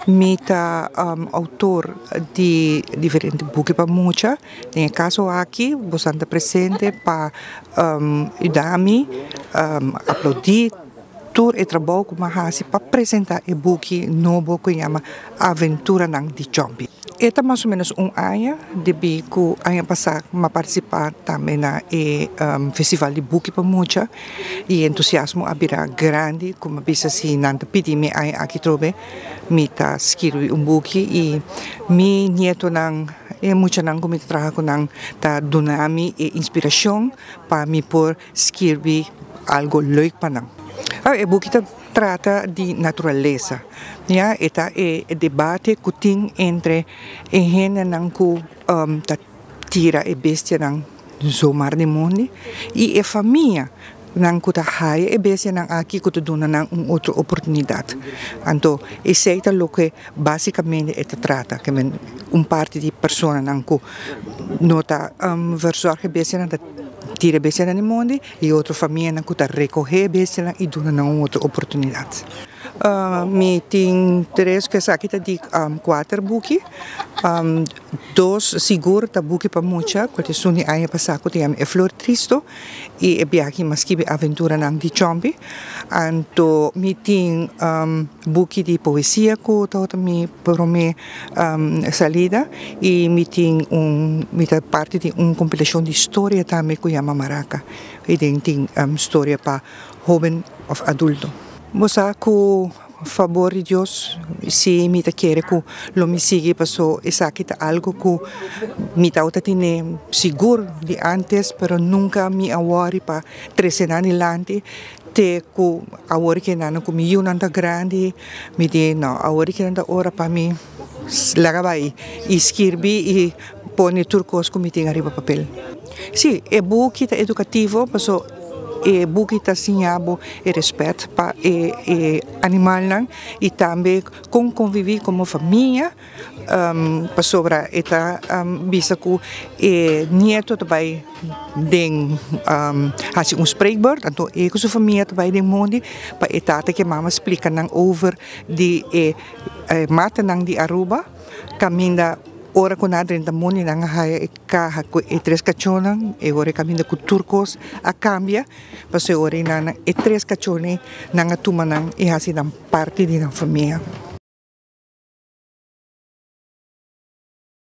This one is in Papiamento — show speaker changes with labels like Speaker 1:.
Speaker 1: Mi ta autor di diferente buki pa mucha. Den e caso aki, boso ta presente pa yuda mi aplaudi tur e trabou cu mi a haci pa presenta e buki nobo cu yama Aventuranan di Chompi. E ta mas o menos un aña, debi cu aña pasa mi a participa tambe na e festival di buki pa mucha y entusiasmo a bira grandi cu mi a bisa si nan ta pidi mi aña aki trobe mi ta skirbi un buki y mi nietonan, e muchanan cu mi ta traha cu nan ta duna mi e inspiracion pa mi por skirbi algo leuk pa nan. E buki ta trata di naturalesa, ya, e ta e debate cu tin entre e hendenan cu ta tira e bestianan zomaar den mondi y e famia nan cu ta haya e bestianan aki cu ta duna nan un otro oportunidad. Anto esey ta loke basicamente e ta trata, ke men un parti di personanan cu no ta verzorg e bestianan ta tira e bestianan den mondi y otro famianan cu ta recoge e bestianan y duna nan un otro oportunidad. Mi tin tres, cu esaki ta di cuater buki. Dos sigur ta buki pa mucha, cu ta esun di aña pasa cu ta yama E Flor Tristo y e biaha mi a skibi Aventuranan di Chompi. Anto mi tin buki di poesia cu tabata mi prome salida y mi tin un, mi ta parti di un compilacion di storia tambe cu yama Maraca y den tin storia pa hoben of adulto. Bo sa cu fabor di Dios si mi ta kere cu lo mi sigui paso esaki ta algo cu mi tabata tene sigur di antes, pero nunca mi a worry pa trece nan dilanti te cu awor ke nan cu mi yiunan ta grandi. Mi di no, awor ke nan ta ora pa mi laga bay y skirbi y pone tur cos cu mi tin ariba papel. Si, e buki ta educativo paso e buki ta siña bo e respet pa e animalnan y tambe con convivi como famia, pasobra e ta bisa cu e nieto ta bay den haci un spreekbeurt, anto e cu su famia ta bay den mondi pa e tata cu e mama splica nan over di e matanan di Aruba, caminda ora cu nan a drenta mondi nan a haya e caha cu e tres cachonan. E ora e caminda cu tur cos a cambia, pasobra e ora nan e tres cachonan nan a tuma nan y haci nan parti di nan famia.